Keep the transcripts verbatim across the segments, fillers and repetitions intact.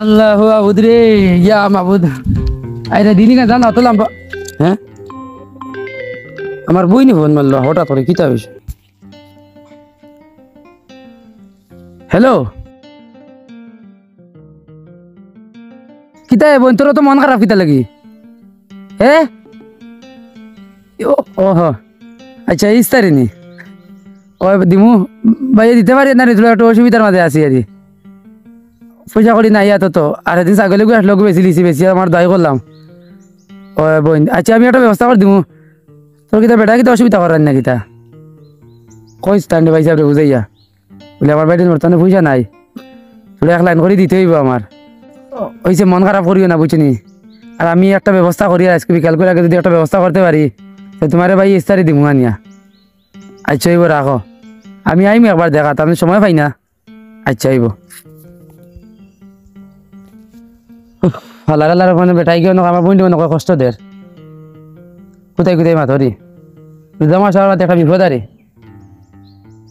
আল্লাহ মাবুদ রে, ইয়া মাবুদ। আইরে দিনই কেন জানো অত লম্বা? হ্যাঁ, আমার বইনে ফোন মারলো হঠাৎ করি, কিতা অইছে? হ্যালো, কিতা এ বইন, তোর তো মন খারাপ কিতা লাগি? হ্যাঁ, ও, ওহ, আচ্ছা, ইস্তারি নি? ও দিমু, ভাই দিতে পারি না রে, তোরা একটু অসুবিধার মাঝে আছি আর কি। পয়সা করি নাই এত তো। আর এদিন ছাগল এগু আসলো, বেশি লিছি, বেশি আমার দায় করলাম। ও বইন, আচ্ছা, আমি একটা ব্যবস্থা করি দিমু। তোর কিতা বেটা কিতা অসুবিধা করার না কিতা? কইস তান্ডে ভাই সাহেবরে বুঝাইয়া। বলে, "আমার বেটির বর্তমানে পয়সা নাই। তোরা এক লাইন করি দিতে অইবো আমার।" ওই যে মন খারাপ করিও না, বুঝছো নি? আর আমি একটা ব্যবস্থা করি, আজকে বিকাল করে আগে যদি একটা ব্যবস্থা করতে পারি, তো তোমারে ভাই ইস্তারি দিমু আনিয়া। আচ্ছা, অইবো, রাখো। আমি আইমু একবার দেখাত, আমি সময় পাই না। আচ্ছা, অইবো। উফ, হালার হালার মানে বেটাই গিয়ে আমার বইন মানে কষ্ট দের। কোথায় কোথায় মাথরি? রোজা মাস আমার একটা বিপদ আরে।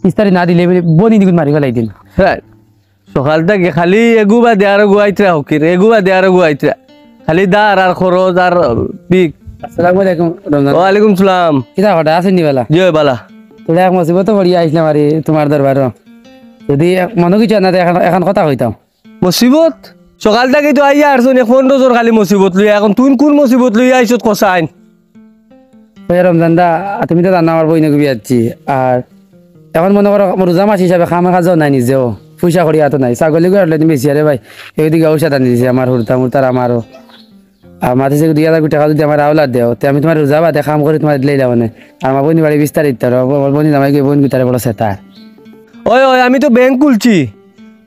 ইস্তারি না দিলে বনি দিগুন মারি ফেলাই দিন। হ্যাঁ, সকাল থাকি খালি এগু বাদে আরো গুয়াইতরা হকির, এগু বাদে আরো গুয়াইতরা। খালি দার আর খরচ আর বিক। আসসালামু আলাইকুম, রমজান। ওয়ালাইকুম সালাম। কিতা কথা, আছেন নি বালা? জি, বালা। তোরা এক মুসিবত পড়িয়া আইছলাম আরে তোমার দরবারো। যদি এক মনো কিছু না, এখন, এখন কথা কইতাম। মুসিবত? সকাল থাকি তো আইয়া আরছুন, এক পনেরো জন খালি মুসিবত লইয়া। এখন তুই কোন মুসিবত লইয়া আইছত কসাইন? ওই রমজান দা, আর তুমি তো জানো আমার বইনে গুবি আছি। আর এখন মনো করো, আমার রোজা মাস হিসাবে খামে কাজও নাই নিজেও। পয়সা করি আতো নাই। ছাগল এগু আসলে তুমি বেশি আরে ভাই। এইদিকে ঔষধ আনি দিছে আমার হুরতা মুরতার আমারও। আর মাতিছে দুই হাজার কোটি টাকা যদি আমার আওলা দেও, তে আমি তোমার রোজা বাদে কাম করি তোমার দিলাইলাম মানে। আর আমার বইন বাড়ি বিস্তারিত, আর আমার বইন জামাই গিয়ে বইন গুতারে বলো সেটা। ওই, ওই, আমি তো ব্যাংক খুলছি।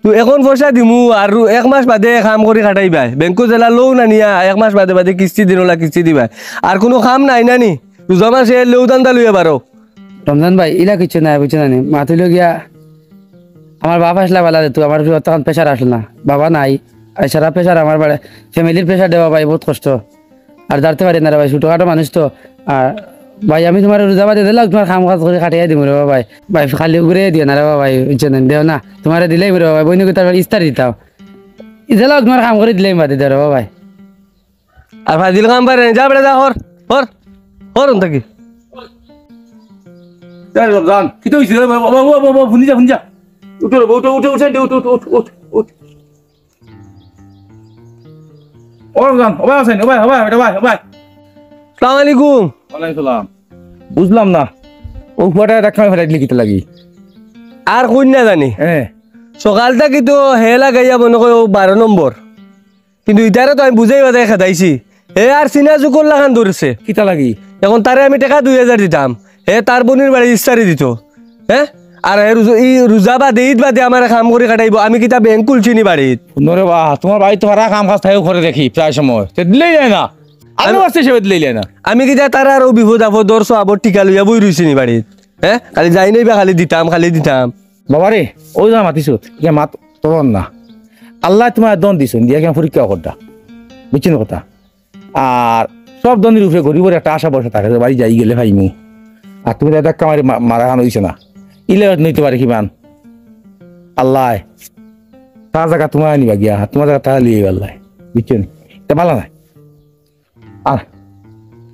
তো এখন পয়সা দিমু, আর এক মাস বাদে কাম করি খাটাইবায়। ব্যাংকো জেলা লোন আনিয়া এক মাস বাদে বাদে কিস্তি দিন ওলা কিস্তি দিবায়। আর কোনো কাম নাই না নি? রোজা মাসে লেউ দান্দা লইয়া বারো। রমজান ভাই, ইলা কিচ্ছু নাই, বুঝছো না নি? মাতিল গিয়া, আমার বাপ আসলা বালা রে, তুই আমার উপরে অতখান প্রেশার আসলো না। বাবা নাই, আর সারা প্রেশার আমার বাড়ি, ফ্যামিলির প্রেশার দেওয়া ভাই, বহুত কষ্ট। আর দাঁড়তে পারি না রে ভাই, ছোটখাটো মানুষ তো। আর ভাই, আমি তোমার রোজা বাদে দিলাম, তোমার কাম কাজ করে কাটিয়ে দিব রে ভাই। ভাই, খালি ঘুরে দিও না রে ভাই, বুঝছো না? দেও না, তোমারে দিলেই রে ভাই, বইনে তার ইস্তার দিতাম। দিলাম, তোমার কাম করে দিলেই বাদে দেও রে ভাই। আর ফাজিল কাম পারে না, যা বেটা যা, হর, হর, হর অন থাকি। এই রমজান, কিতা অইছে রে বাবা? বাবা, বাবা, বাবা, হুনি যা, হুনি যা। উঠো রে, উঠো, উঠো, উঠো, উঠো, উঠো, উঠো, উঠো। ও রমজান, ও ভাই আছেন, ও ভাই, ও ভাই, ও ভাই, ও ভাই। সালাম আলাইকুম। ওয়ালাইকুম সালাম। বুঝলাম না, ও ফুয়াটা একটা কামে ফেলাই দিলি কিতা লাগি? আর কইন না জানি। হ্যাঁ। সকাল থাকি তো হে লাগাইয়া মনে কয় ও বারো নম্বর। কিন্তু ইতারে তো আমি বুঝাই বাজাই খেদাইছি। হে আর সিনা জুকর লাখান ধরছে। কিতা লাগি? এখন তারে আমি টেকা দুই হাজার দিতাম। হে তার বইনর বাড়ি ইস্তারি দিত। হ্যাঁ? আর হে রোজা, ই রোজা বাদে, ঈদ বাদে আমারে কাম করি খাটাইবো। আমি কিতা ব্যাংক খুলছি নি বাড়িত? হুনো রে বা, তোমার বাড়িত তো হারা কাম কাজ তাইও করে দেখি প্রায় সময়। তে দিলেই যায় না। আমি আমি বাঁচতে হিসেবে দিলেই যায় না। আমি কিতা তার আরো বিপদ আপদ, দর সওয়াবর টিকা লইয়া বই রইছি নি বাড়িত? হ্যাঁ? খালি যাই নাই বা খালি দিতাম, খালি দিতাম। বাবা রে, ওই যা মাতিছো, ইয়া মাত তখন না। আল্লায় তোমার ধন দিছইন, দিয়া কিনা পরীক্ষা করতা। বুঝছো নি কথা? আর সব ধনীর উপরে গরিবর একটা আশা ভরসা থাকে যে বাড়ি যাই গেলে পাইমু। আর তুমি তো এটা কামারে মা-, মারা খান অইছে না। ইলে হয়তো নিতে পারে কিমান। আল্লায় তার জাগা তোমার নিবা গিয়া, আর তোমার জাগা তারা লিয়ে আল্লায়। বুঝছো নি? এটা ভালা নায়। আর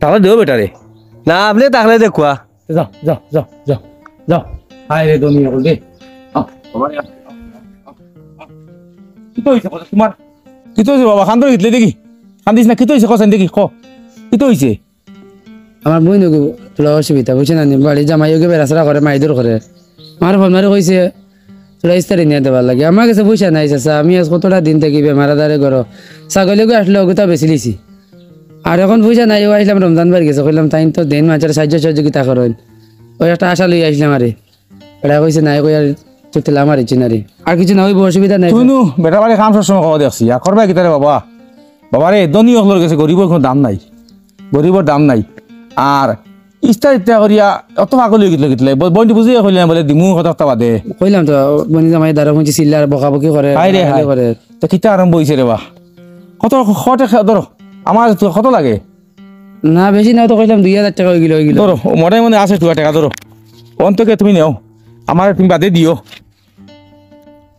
তারা দেও বেটারে। না, আপনে থাকলে দেখুয়া। যাও, যাও, যাও, যাও, যাও। হায় রে দুনিয়া বলে। আও, বাবা রে, আও, আও, আও, আও। কিতা অইছে কথা তোমার? কিতা অইছে বাবা? কান্দো গিতলে দেখি। কান্দিস না, কিতা অইছে? কছেন দেখি, ক। কিতা অইছে? আমার বইন ওগো, তোরা অসুবিধা, বুঝছো না নি? বাড়ি জামাই ওগো বেড়াছেড়া করে, মাইদুর করে। আমার ফোন মারি কইছে, তোরা ইস্তারি নিয়া দেবার লাগি। আমার গেছে পয়সা নাই, চাচা। আমি আজ কতটা দিন থাকি বেমার আজারে ঘরো। ছাগল ওগো আসলো, ওগোতা বেচিলিছি। আর এখন পয়সা নাই, ও আইলাম রমজান ভাইর গেছে, কইলাম, "তাইন তো দেইন মানষরে সাহায্য সহযোগিতা করইন।" ওই একটা আশা লইয়া আইছলাম আরে। এটা কইছে, "নাই," কই আর তো তেলা মারিছি না রে। আর কিছু না, অইবো, অসুবিধা নাই। তুই নু বেটা বাড়ি কাম সবসময় কওয়া দেখছি, আর করবায় কিতা রে বাবা? বাবা রে, ধনী অকলর গেছে গরিবর কোনো দাম নাই, গরিবর দাম নাই। আর ইস্তা ইস্তা করিয়া অত পাগল অই গেছিল কিতা লাগি? ব-, বইনটি বুঝিয়া কইলে না, বলে, "দিমু কথা বাদে।" কইলাম তো, বইন জামাই দাঁড়া মুঞ্চি চিল্লার, বকাবকি করে, হায় রে গালাগালি হায়। করে। তো কিতা আরম্ভ অইছে রে বা? কত, কত, ধরো, আমার তো কত লাগে? না, বেশি না, তো কইলাম দুই হাজার টেকা অই গেল, অই গেল। ধরো, ও মনে মনে আছে, তুই টেকা ধরো। অন্তকে তুমি নেও, আমার তুমি বাদে দিও।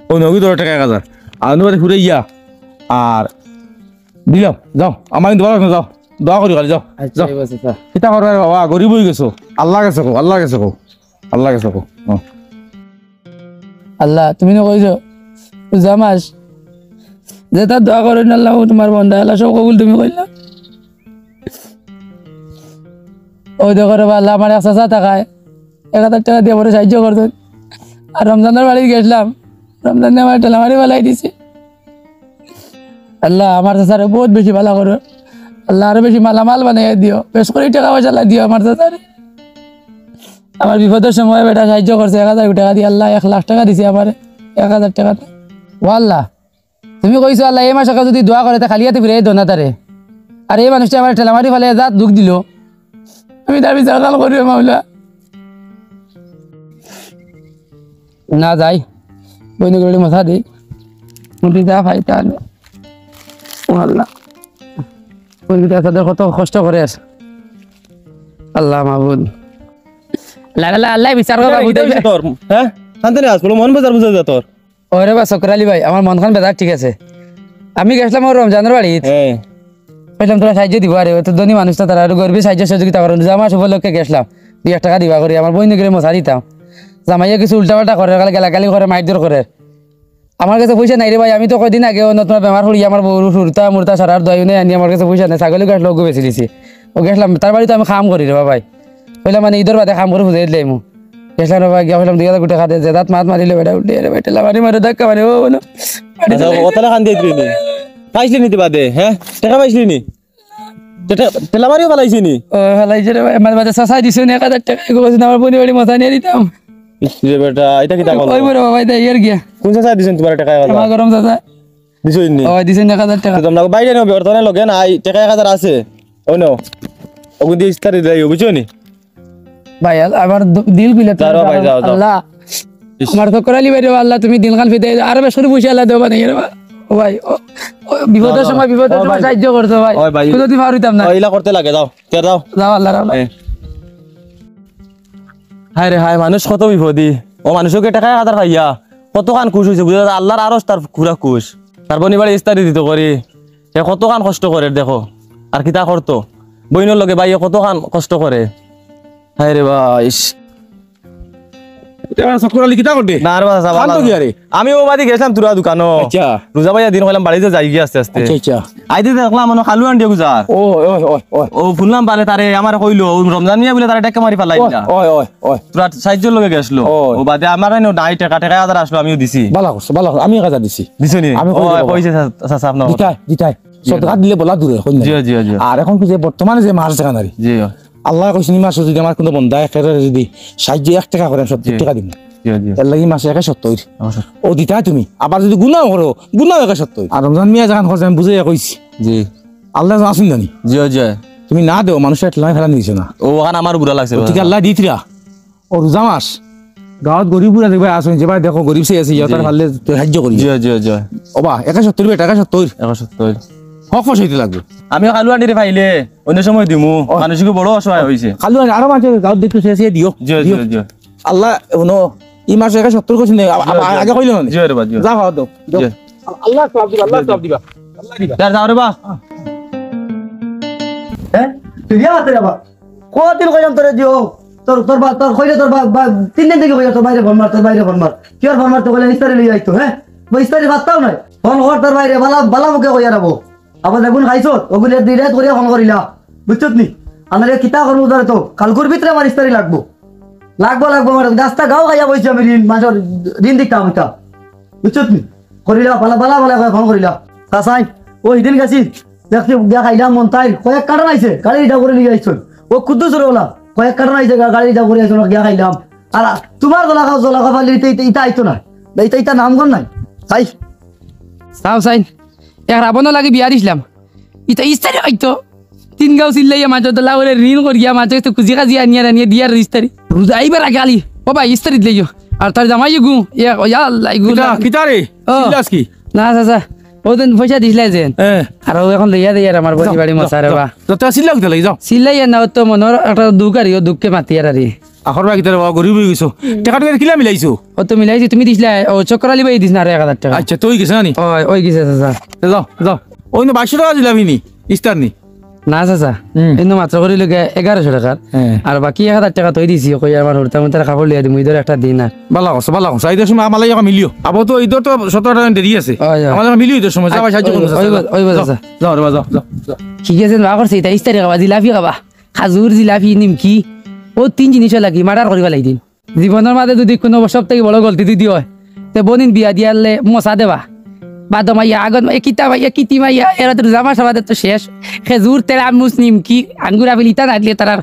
ও নগি ধরো টেকা এক হাজার। আর অনুবাদে ঘুরে ইয়া। আর দিলাম, যাও, আমার কিন্তু ভালো লাগছে না, যাও। দোয়া করি খালি, যাও, আচ্ছা, যাও। ঠিক আছে, স্যার। কিতা করবে রে বাবা, গরিব অই গেছো। আল্লার গেছে কও, আল্লার গেছে কও, আল্লার গেছে কও। হ্যাঁ। আল্লাহ, তুমি না কইছো, রোজা মাস, যেটা দোয়া করইন আল্লাহ, ও তোমার বন্দা, আল্লাহ সব কবুল তুমি কইলা। ওই দেখো রে বা, আল্লাহ, আমার এক চাচা থাকায়, এক হাজার টেকা দিয়া আমারে সাহায্য করছইন। আর রমজানর বাড়িত গেছলাম, রমজানে আমারে ঠেলা মারি ফালাই দিছে। আল্লাহ, আমার চাচারে বউত বেশি ভালা করো। আল্লাহ, আরো বেশি মালামাল বানাইয়া দিও, বেশ করি টেকা পয়সা আল্লাহ দিও আমার চাচারে। আমার বিপদর সময় বেটা সাহায্য করছে, এক হাজার টেকা দিয়া আল্লাহ এক লাখ টেকা দিছে আমারে, এক হাজার টেকা। ও আল্লাহ, তুমি কইছো আল্লাহ, এই মাসে কেউ যুদি দোয়া করে, তে খালি আতে ফিরাই দেও না তারে। আর এই মানুষটা আমারে ঠেলা মারি ফালাই যাত দুখ দিলো, আমি তার বিচার কাল করিও মাওলা। না যাই, বইনগুরে মশা দেই। মুটি যা পাই তা আনো। ও আল্লাহ। বইনগুরে আসাদের কত কষ্ট করে আছে। আল্লাহ মাবুদ। আল্লাহ, আল্লাহ, আল্লাহ বিচার করবা, কিতা বুঝাইবা। হইছে তোর? হ্যাঁ? শান্তি নেই আজ, বলো মন বাজার বুঝা যা তোর। ওরে বা শুক্র আলী ভাই, আমার মনখান বেজার ঠিক আছে। আমি গেছলাম ওর রমজানর বাড়িত। হ্যাঁ। কইলাম, "তোরা সাহায্য দিবা আরে, ও তো ধনী মানুষ তো, তারা আরো গরিবর সাহায্য সহযোগিতা করো।" রোজা মাস উপলক্ষে গেছলাম, দুই এক টেকা দিবা করি, আমার বইনগুরে মশা দিতাম। জামাইয়ে কিছু উল্টাপাল্টা করে, খালি গালাগালি করে, মাইরধর করে। আমার গেছে পয়সা নাই রে ভাই, আমি তো কয়দিন আগে অন্য তোমার বেমার পড়ি, আমার বউর হুরুতা মুরুতা সারার দোয়াই নাই, আনি আমার গেছে পয়সা নাই, ছাগল গেছলো, ওগু বেচি দিছি। ও গেছলাম, তার বাড়িত আমি কাম করি রে বা ভাই। কইলাম, মানে, ইদর বাদে কাম করি বুঝাই দিলাই মু। গেছলাম রে ভাই, গিয়া কইলাম, "দুই হাজার টেকা দে।" যে দাঁত মাত মারিলে বেটা উঠে রে ভাই, ঠেলা মারি মারে, ধাক্কা মারি, ও বলো। আচ্ছা, ও তাহলে কান দিয়ে দিলি নি? পাইছলি নি তে বাদে, হ্যাঁ? টেকা পাইছলি নি? তে টে-, ঠেলা মারিও ফালাইছি নি? ও, ফালাইছে রে ভাই, আমার বাদে চাচাই দিছে নি এক হাজার টেকা, এগু কইছে আমার বইনর বাড়ি মশা নিয়া দিতাম। ইস রে বেটা, এটা কিতা করলো? ওই বড় বাবা, এটা ইয়ার গিয়া। কোন চাচাই দিছেন তোমার টেকা এক হাজার? আমার গরম চাচা। দিছইন নি? ও, দিছইন এক হাজার টেকা। তো তোমরা বাইরে নেও, বর্তমানে লগে নাই, টেকা এক হাজার আছে। ওই নেও। ওগু দিয়া ইস্তারি দিলাই, বুঝছো নি? ভাই, আল-, আমার দ-, দিল বিলে তুমি যাও রে ভাই, যাও, যাও। আল্লাহ। ইস। আমার শুক্র আলী ভাই রে, আল্লাহ, তুমি দিনখান ফিরে আরো বেশ করি পয়সা আল্লাহ দেবা নাই রে বা। ও ভাই, ও, ও, বিপদর যাও, যাও। সময়, বিপদর ও সময় ভাই। সাহায্য করছো ভাই। ওই ভাই। কোনোদিন ফারুইতাম না। ও, ইলা করতে লাগে, যাও। তে যাও। যাও, আল্লাহ, আল্লাহ। এ। হায় রে হায়, মানুষ কত বিপদি। ও মানুষকে টেকা এক হাজার পাইয়া কতখান খুশ অইছে, বুঝা যায়, আল্লাহর আরশ তার পুরা খুশ। তার বইনর বাড়ি ইস্তারি দিত করি, হে কতখান কষ্ট করে দেখো, আর কিতা করতো, বইনর লগে ভাইয়ে কতখান কষ্ট করে। হায় রে ভাই, ইস। ইটা শুক্র আলী কিতা করতে? না রে বাবা, খান তো ভালা। কি আরে? আমি ও বাদি গেছলাম তোরা দোকানো। আচ্ছা। রোজা ভাইয়া দিন কইলাম বাড়িত যাইগি আস্তে আস্তে। আচ্ছা, আচ্ছা। আইতে দেখলাম মনো খালু আন্ডি গুজার। ও, ওই, ওই, ওই। ও ফুললাম পালে তারে আমারে কইলো, ও রমজান মিয়া বুলে তারে টেক্কা মারি ফালাই ওই, না। ওই, ওই, ওই। তোরা সাহায্যর লগে গেছলো। ওই। ও বাদে আমার আইনো নাই টেকা, টেকা এক হাজার আসলো, আমিও দিছি। ভালা করছো, ভালা করছো। আমি এক হাজার দিছি। দিছো নি? আমি কই ও, দিবো? কইছে চা-, চা-, চা আপনার কথা। দিতাই, দিতাই। জি, সদকা জি। দিলে বলা দূরে, কই না? জি, জি, জি। আর এখন কি যে বর্তমানে যে মাস যেখান আরি, জি। আল্লাহ কইছে, "নি মাস যদি আমার কোনো বন্দা একেবারে যদি সাহায্য এক টেকা করে, আমি সত্তর জি। টেকা দিমু।" জি, জি। এর লাগি মাসে একে সত্তর। আচ্ছা। ও দিতাই তুমি। আবার যদি গুনাও করো, গুনাও একে সত্তর। আর রমজান মিয়া যেখান করছে, আমি বুঝাইয়া কইছি। জি। আল্লাহ আছেন জানি। জি, জি। তুমি না দেও, মানুষের ঠেলায় ফেলা দিছে না। ও, ওখান আমার বুড়া লাগছে, ও, ঠিক বাবা। আল্লাহ দিতরা। ও রোজা মাস। গাঁওত গরিব বুড়া দেখবে আসুন, যে ভাই দেখো গরিব সে আছে, ইয়া জি। তার পারলে তো সাহায্য করি। জি, জি, জি। ও বা, একে সত্তর বেটা, একে সত্তর। একে সত্তর। হক ফস হইতে লাগবে। আমি খালু আন্ডিরে পাইলে অন্য সময় দিমু, ও। মানুষকে বড় অসহায় হইছে। খালু আন্ডি আরো মাঝে গাঁওত দেখতে সে আছে, দিও। জি, জি, দিও। জি। আল্লাহ, হুনো, ই মাসে একে সত্তর করছি নে, আ-, জি, আ-, জি। আগে কইলে না নি? জি, রে বা, জি। যা খাওয়া দাও, দাও। জি। আল্লাহ সব দিবা, আল্লাহ জি, জি। সব দিবা। আল্লাহ দিবা। যা, যাও রে বা। হ্যাঁ? তুই দিয়া মাতে যাবা। কতদিন কইলাম তোরে দিও। তোর, তোর বা-, তোর কইলে তোর বা-, বা-, তিন দিন থেকে কইলে তোর বাইরে ফোন মার, তোর বাইরে ফোন মার। কি আর ফোন মার, তো কইলে ইস্তারি লই আইতো, হ্যাঁ? বা ইস্তারি বার্তাও নাই। ফোন কর তোর বাইরে, বালা, বালা মুখে কইয়া রাখবো। আবার দেখুন খাইছত, ওগুলো দুই রাত করিয়া ফোন করিলা। বুঝছত নি? আমার কিতা করবো ধরে তো, কালকুর ভিতরে আমার ইস্তারি লাগবো। লাগবো, লাগবো, আমার গাছটা গাও খাইয়া বইছি আমি ঋণ, মাসের ঋণ দিতাম হইতাম। বুঝছত নি? করিলা, বালা, বালা, বালা করে ফোন করিলা। কাসাই, ও হিদিন গেছি, দেখছি গিয়া খাইলাম মন তাই, কয়েক কাটা নাইছে, গাড়ি রিজার্ভ করে নিয়ে আইছুন। ও কুদ্দুস রওলা, কয়েক কাটা নাইছে, গা-, গাড়ি রিজার্ভ করে আইছুন, গিয়া খাইলাম। আর তোমার জলা খাও, জলা খাও, ফালি ইতা, ইতা, ইতা আইতো না। ইতা, ইতা নাম কর নাই। খাই। সাও সাইন। এক রাবণও লাগি বিয়া দিছিলাম। ইতা ইস্তারি হয়তো। তিন গাঁও চিল্লাইয়া মাঝে তো লাউরে ঋণ করিয়া মাঝে তো খুশি খাজি আনিয়া রানিয়া দিয়ার ইস্তারি। রোজা আইবার আগে আলি, ও ভাই, ইস্তারি দিলাইও। আর তার জামাই গু, ইয়া, ও ইয়া আল্লাহ, গু কিতা, না। কিতা রে? ও। চিল্লাস কি? না, চাচা, ও দিন পয়সা দিছিলাই যেন। হ্যাঁ। আর ও এখন লইয়া দেয় আর আমার বইন যাও, বাড়ি যাও, মশারে যাও। বা। যাও, তো চিল্লাও কিতা লাগি, যাও। চিল্লাইয়া না, ও তো মনর একটা দুঃখ আরি, ও দুঃখে মাতিয়ার আরি। আখর বাকি তারে বাবা গরিব অই গেছো। টেকা টেকা কিলা মিলাইছো? ও তো মিলাইছি, তুমি দিছলা, ও চক্কর আলী ভাইয়ে দিছইন আরো এক হাজার টেকা। আচ্ছা, তো অই গেছে না নি? অয়, অই গেছে চাচা। যাও, যাও। অউ না বাইশশো টেকা দিলাম নি, ইস্তার নি। না চাচা, হুম। ইনো মাত্র করি লগে এগারোশো টেকার। হ্যাঁ। আর বাকি এক হাজার টেকা থই দিছি, কই আমার হুরুতার মুরুতার কাপড় লইয়া দিমু, ইদর একটা দিন আর। ভালা করছো, ভালা করছো। ইদর সময় আমার লাগি অখন মিলিও। আবার তো ইদর তো সতেরো টেকা দেরি আছে। অয়, অয়। আমার লাগি মিলিও ইদর সময়, যাও, সাহায্য করো, অয়, চাচা, অয়, যাও। অয়, যাও, চাচা। যাও রে বা, যাও, যাও, যাও। কি গেছেন বা করছে, ইতা ইস্তারি খাবা, জিলাপি খাবা, খাজুর, জিলাপি, নিমকি, অউ তিন জিনিসও লাগি, মার্ডার করিবা লাগি দিন। জীবনর মাঝে যুদি কুনু সব থাকি বড় গলতি যুদি অয়, তে বইনিন বিয়া দিয়ারলে মশা দেবা। বাদো মাইয়া, আগত মাইয়া, কিতা মাইয়া, কিতি মাইয়া, এরা তো রোজা মাস আমাদের তো শেষ। খেজুর, তেরামুস, নিমকি, আঙ্গুর, আপেল, ইতা না দিলে তারার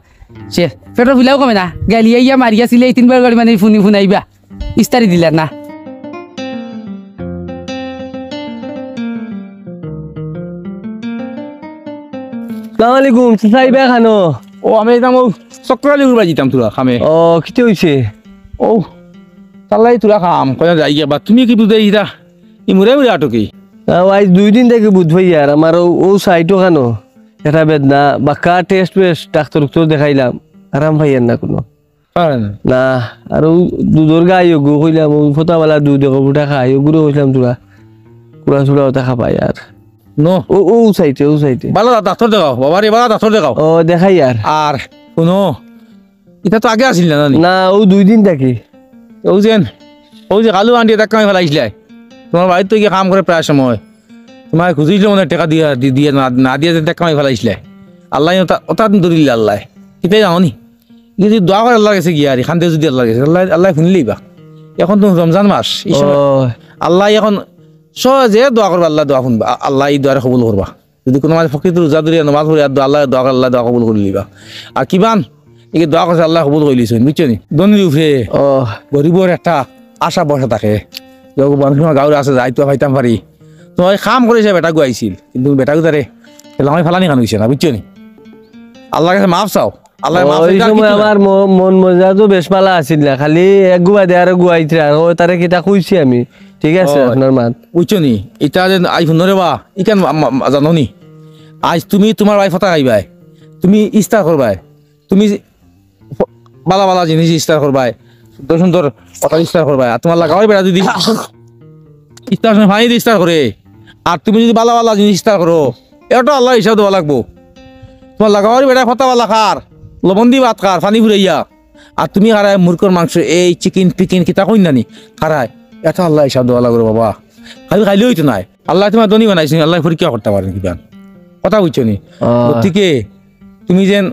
শেষ। পেটর ফুলাও কমে না। গালি আইয়া মারিয়া ছিলে এই তিনবার গালি মানে ফুনি ফুনাইবা। ইস্তারি দিলা না। সালাম আলাইকুম, চাচা ইবা খানো? ও, আমি যাইতাম অউ চক্কর আলী হুরুতার বাড়ি যাইতাম থুড়া কামে। ও, কিতা অইছে? ও, তার লাগি থুড়া কাম, কইয়া যাই গিয়া, বা তুমি কি বুঝাই ইতা? ই মুড়ে মুড়ে আটকি। না, আইজ দুই দিন থাকি বুঝ পাইয়ার, আমার অউ, অউ সাইডো খানো। এটা বেদনা, বাক্কা টেস্ট পেস্ট, ডাক্তর উক্তর দেখাইলাম, আরাম পাইয়ার না কুনু। পারে না। না, আর অউ দুধর গাই অগু কইলাম, অউ ফতাওয়ালা দুধ এক ফুটা খাই, অগুরে কইলাম থুড়া, কুড়া চুড়া ওটা খাবাই আর। নো। ও, ও সাইডে, ও সাইডে। বালা ডাক্তর দেখাও, বাবা রে, বালা ডাক্তর দেখাও। ও, দেখাইয়ার। আর হুনো, ইতা তো আগে আছিল না, জানি? না, অউ দুই দিন থাকি। অউ যেন, অউ যে কালু আন্টিয়ে ধাক্কা মারি ফালাইছিলা। তুমার বাড়িত তো গিয়া কাম করে প্রায় সময়। তুমারে খুজিছিল মানে টেকা দিয়া, দি-, দিয়া না, না দিয়া যে ধাক্কা মারি ফালাইছিলা। আল্লায় ওটা, ওটা ধরিল আল্লায়। ইতাই জানো নি? ই যুদি দোয়া করে আল্লার গেছে গিয়া আর, ইখান থাকি যুদি আল্লার গেছে, আল্লায়, আল্লায় হুনিলিবা। অখন তো রমজান মাস, ই সময় ও। আল্লায় অখন সহজে দোয়া করবা, আল্লায় দোয়া হুনবা, আ-, আল্লায় ই দোয়ারে কবুল করবা। যুদি কুনু মানুষ প্রকৃত রোজা ধরিয়া নামাজ পড়ে আর দোয়া, আল্লায় দোয়া, আল্লায় দোয়া কবুল করিলিবা। আর কিমান, ইগু দোয়া করছে, আল্লায় কবুল করিলিছইন, বুঝছো নি? ধনীর উপরে ও। গরিবর একটা আশা ভরসা থাকে। যে মানুষ আমার গাঁওর আছে, যাইতো পাইতাম পারি। তো অউ কাম করে সে বেটাগু আইছিল, কিন্তু বেটাগু তারে লামাই ফালানি খান অইছে না, বুঝছো নি? আল্লার গেছে মাফ চাও। আল্লায় মাফ অউ, অউ চাইতে আর সময় কিচ্ছু না। আমার ম-, মন মেজাজও বেশ বালা আছিল না, খালি এগু বাদে আরগু আইতরা, আর অউ তারে কিতা কইছি আমি, ঠিক আছে, অয়। আপনার মাত। বুঝছো নি? ইতা যে আই হুনো রে বা, ইখান মা-, মা-, মা-, জানো নি? আইজ তুমি তুমার বাড়ি ফতা খাইবায়, তুমি ইস্তার করবায়, তুমি ফ-, বালা বালা জিনিস ইস্তার করবায়, সুন্দর সুন্দর কথা ইস্তার করবায়, আর তুমার লাগাওয়ার বেটা যুদি ইস্তার সময় পানি দিয়া ইস্তার করে, আর তুমি যুদি বালা বালা জিনিস ইস্তার করো, ইটা আল্লায় হিসাব দেওয়া লাগবো। তুমার লাগাওয়ার বেটা ফতা বালা খার, লবণ দি ভাত খার, পানি ফুরাইয়া, আর তুমি খারায় মুরগর মাংস, এই চিকেন পিকেন কিতা কইন না নি, খারায়, ইটা আল্লায় হিসাব দেওয়া লাগবো রে বাবা। খালি খাইলে অইতো নায়, আল্লায় তুমারে ধনী বানাইছইন, আল্লায় পরীক্ষা করতা পারইন কিবা। কথা বুঝছো নি? আহ। গতিকে তুমি যেন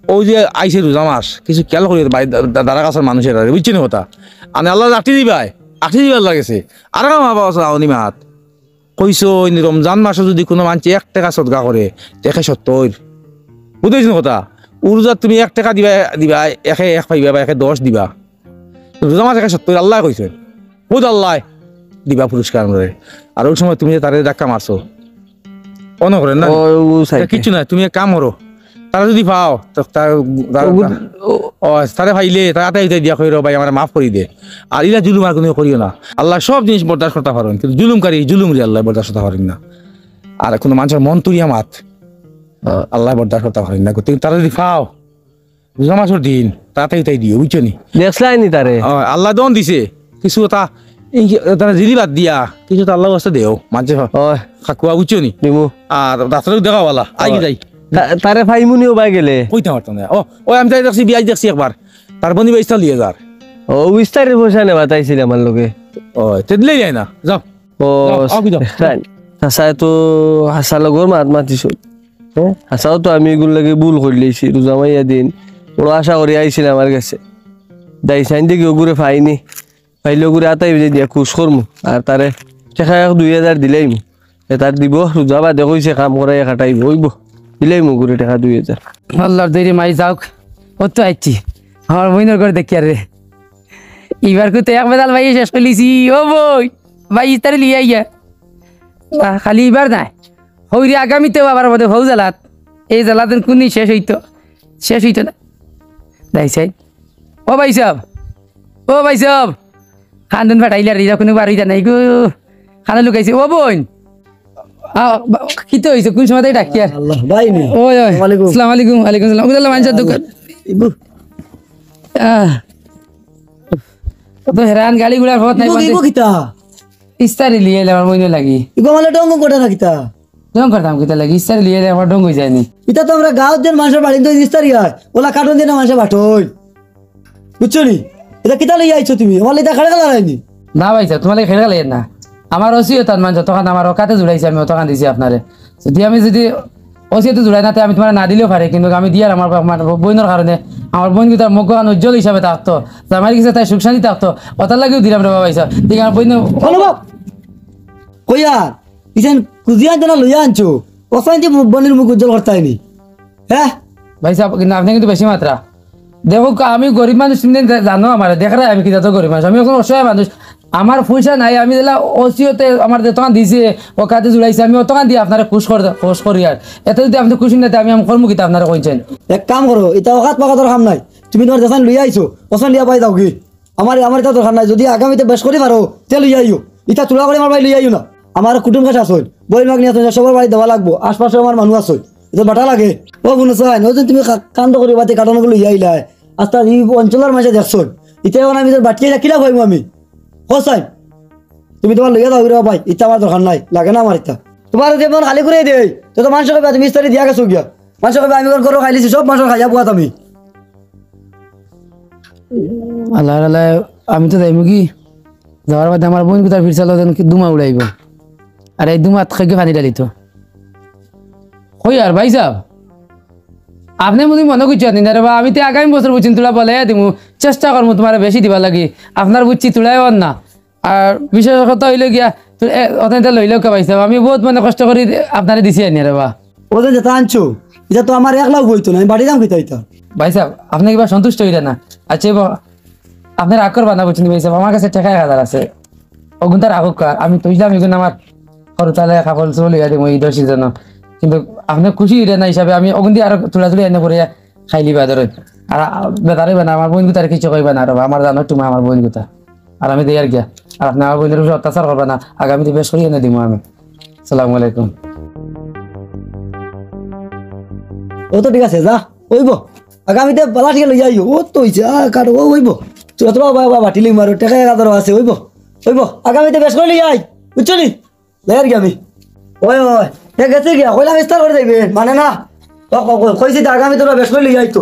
অউ যে আইছে রোজা মাস, কিছু খিয়াল করিও বাড়ির দা-, দা-, দারা কাছর মানুষের আরে, বুঝছো নি কথা? আনে আল্লায় আটি দিবায়, আটি দিবার লাগেছে। আর আমার বাবা আছে, আউনি মাত। কইছইন, রমজান মাসো যুদি কুনু মানষে এক টেকা সদকা করে, তে একে সত্তইর। বুঝছো নি কথা? অউ রোজাত তুমি এক টেকা দিবায়, দিবায়, একে এক পাইবা বা একে দশ দিবা। রোজা মাস একে সত্তইর, আল্লায় কইছইন। খুদ আল্লায় দিবা পুরস্কার আমরারে। আর অউ সময় তুমি যে তারে ধাক্কা মারছো, অনো করের না? ও, ও সাইডে। কিচ্ছু না, তুমি এক কাম করো। তারে যুদি পাও, তো তার, তার, অগু-, ও। ও, তারে পাইলে, তার আতায় উতায় দিয়া কইরো, "ভাই, আমারে মাফ করি দে।" আর ইলা জুলুম আর কুনু করিও না। আল্লায় সব জিনিস বরদাস্ত করতা পারইন, কিন্তু জুলুমকারী, জুলুমরে আল্লায় বরদাস্ত করতা পারইন না। আর কুনু মানষর মন তুলিয়া মাত, হ্যাঁ। আল্লায় বরদাস্ত করতা পারইন না। কিন্তু তারে যুদি পাও, রোজা মাসর দিন, তাড়াতাড়ি তাই দিও, বুঝছো নি? দেখছলায় নি তারে? ও, আল্লায় দন দিছে, কিছু কথা, এই যে, তারা জিলি বাদ দিয়া, কিছু তো আল্লার ওয়াস্তে দেও, মানষে হ-, ও। খাকুয়া, বুঝছো নি? দিমু। আর ডাক্তররে দেখাও বালা, আই কি ও। যাই? তা-, তারে পাইমু নি ও বায় গেলে? কইতাম পারতাম না। ও, ও, আমি তাই দেখছি, বিয়াই দেখছি একবার। তার বনি বাইশটা লিয়ে যার। ও, বিস্তারিত পয়সা নেবা তাইছিল আমার লগে। ও, তে দিলেই যায় না, যাও। ও, না, আও কি দাও? চাচা তো হাছা লগর মাত মাতিছো। হ্যাঁ? হাছাউ তো আমি ইগুর লাগি ভুল করিলাইছি, রোজা মাইয়া দিন। বড় আশা করি আইছিল আমার গেছে। দাই চাইন দেখি অগুরে পাইনি। পাইলে অগুরে আতাই বাজাই দিয়া খুশ করমু। আর তারে টেকা এক দুই হাজার দিলাইমু। এ তার দিব, রোজা বাদে কইছে কাম করাইয়া খাটাইব, অইব। দিলাইমু অগুরে টেকা দুই হাজার। আল্লার দৈরে মাই যাউক, অউ তো আইছি। আমার বইনর ঘর দেখিয়ার রে। ইবার কুতে এক বেজাল ভাই শেষ করিলিছি। ও বইন, ভাই ইস্তারি লিয়া আইয়া। আহ, খালি ইবার নায়। হউরে আগামীতেও আবার মধ্যে হউ জ্বালাত। এই জ্বালাত কুনদিন শেষ অইতো? শেষ অইতো না। ভাই সাহেব। ও ভাই সাহেব। ও ভাই সাহেব। খান্দন ফাটাইলার, ইরা কুনু বার অইতা নাই গো। খানো লুকাইছে। ও বইন। আ, বা-, কিতা অইছে? কুন সময় থাকি ডাকিয়ার? আল্লাহ, ভাই নি। ওই, ওই। আসসালামু আলাইকুম। আসসালামু আলাইকুম, ওয়ালাইকুম আসসালাম। ওগুলো মানষর দোকান। ইবু। আহ। অত হেরান, গাড়ি ঘোড়ার পথ নাই। ইগু, ইগু কিতা? ইস্তারি লিয়ে এলে আমার মনে লাগি। ইগু আমারে ঢং করে না কিতা? ঢং করতাম কিতা লাগি? ইস্তারি লিয়ে এলে আমার ঢং অই যায়নি। ইতা তো আমরা গাঁওত যেন মানষর বাড়িত ইস্তারি অয়, অলা কার্টন দিয়া মানষে বাটইন। বুঝছো নি? ইতা কিতা লইয়া আইছো তুমি? আমার লাগি ইতা খেড়খেড়া লাগাইনি। না ভাইসাব, তুমার লাগি খেড়খেড়া লাগাইয়ার না। আমার ওসিয়ত আত মানষর যতখান আমার অকাতে জুড়াইছি, আমি অতখান দিছি আপনারে। যদি আমি যদি ওসিয়তে জুড়াই না, তে আমি তুমারে না দিলেও পারি, কিন্তু আমি দিয়ার আমার, আমার বইনর কারণে, আমার বইন কিতার মুখ খান উজ্জ্বল হিসাবে থাকতো, জামাইর গেছে তাই সুখ শান্তি থাকতো, অতার লাগিও দিলাম রে বা ভাইসাব। ঠিক আমার বইন অনুভব কইয়া, ইছেন খুজিয়া আনতে না লইয়া আনছো, অসাইন যে বইনর মুখ উজ্জ্বল করতায়নি। হ্যাঁ? ভাইসাব, কিন্তু আপনে কিন্তু বেশি মাতরা। দেখউক্কা, আমি গরিব মানুষ, তুমি জা-, জানো আমারে, দেখরায় আমি কিতা তো গরিব মানুষ, আমি অখন অসহায় মানুষ, আমার পয়সা নাই, আমি যেলা ওসিয়তে আমার যতখান দিছে, অকাতে জুড়াইছে, আমি অতখান দিয়া আপনারে খুশ কর-, খুশ করিয়ার। এতে যদি আপনে খুশি না অইন, তে আমি, আমি করমু কিতা আপনারে কইছইন? এক কাম করো, ইতা অকাত পাকাতর কাম নাই, তুমি তুমার যেসাইন লইয়া আইছো, অসাইন লইয়া বায় যাওগি। আমার, আমার ইতা দরকার নাই, যদি আগামীতে বেশ করি পারো, তে লইয়া আইও, ইতা চুরা করি আমার বাড়ি লইয়া আইও না। আমার কুটুম খাস আছইন, বইন ভাগনি আছইন, সবর বাড়ি দেওয়া লাগবো, আশপাশে আমার মানুষ আছইন, ইতা বাটা লাগে। ও হুনো চাইন, অউ যে তুমি কা-, কাণ্ড করি বাতি কাটানো গুলো ইয়া ইলায়, আস্তা ই অঞ্চলর মাঝে দেখছইন, ইতা অখন আমি তো বাটিয়ে কিলা পাইমু আমি? ও চাইন, তুমি তুমার লইয়া যাও রে ভাই, ইতা আমার দরকার নাই, লাগে না আমার ইতা। তুমার যদি মন খালি করি দেই, তে তো মানষে কইবা তুমি ইস্তারি দিয়া গেছো গিয়া, মানষে কইবা আমি ঘর খাইলিছি, সব মানষর খাইয়া বুয়াত আমি। আল্লাহ, আল্লাহ, আমি তো যাইমু কি? যাওয়ার বাদে আমার বইন কুতার ফিরসালো যেন কি ধুমা উড়াইবো। আর এই ধুমাত খেগে পানি ঢালিতো। কই আর ভাইসাব, আপনে বুঝি মনো করছইন নি রে বা, আমি তে আগামী বছর বুঝছইন তুলা বলে দিমু, চেষ্টা করমু তুমারে বেশি দিবার লাগি। আপনার বুঝছি তুলাই অর না। আর বিশেষ কথা অইলো গিয়া, তু-, এ, অতখান ইতা লইলাউক্কা ভাইসাব, আমি বউত মনে কষ্ট করি আপনারে দিছি আনিয়া রে বা। ও যে যেতা আনছো, ইতা তো আমার একলাউ অইতো না, আমি বাড়ি যাম কিতা ইতা? ভাইসাব, আপনে কিবা সন্তুষ্ট অইরা না? আচ্ছা, বা-, আপনে রাগ করবা না, বুঝছইন ভাইসাব, আমার কাছে টেকা এক হাজার আছে, অগুনতা রাখউক্কা, আমি তুইলাম, ইগুন আমার খরতালে কাপড় চোপড় লইয়া দিমু ইদর season-ও। কিন্তু আপনে খুশি অইরা না হিসাবে আমি অগুন দি আরো তুলা তুলি এনে করিয়া খাইলিবা ধরো। আর, আ, বেজার অইবা না, আমার বইন কুতারে কিচ্ছু কইবা না, আর আমার জানো তুমি আমার বইন কুতা। আর আমি দেয়ার গিয়া। আর আপনে আমার বইনর উপরে অত্যাচার করবা না, আগামীতে বেশ করি এনে দিমু আমি। আসসালামু আলাইকুম। ও তো ঠিক আছে, যা, অইবো। আগামীতে বালা ঠিক লইয়া আইও, ও তো অইছে, আ, কাটো, ও অইবো। তুই অত বাবা, বাবা, বাটি লই মারো, টেকা এক হাজার আছে, অইবো। অইবো, আগামীতে বেশ করি লইয়া আই, বুঝছো নি? যাইয়ার গিয়া আমি। ওই, ওই, এ গেছে গিয়া, কইলাম ইস্তার করি যাইবে, মানে না। ও, ক-, ক-, কইছি তো আগামী তুরা বেশ করি লইয়া আইতো।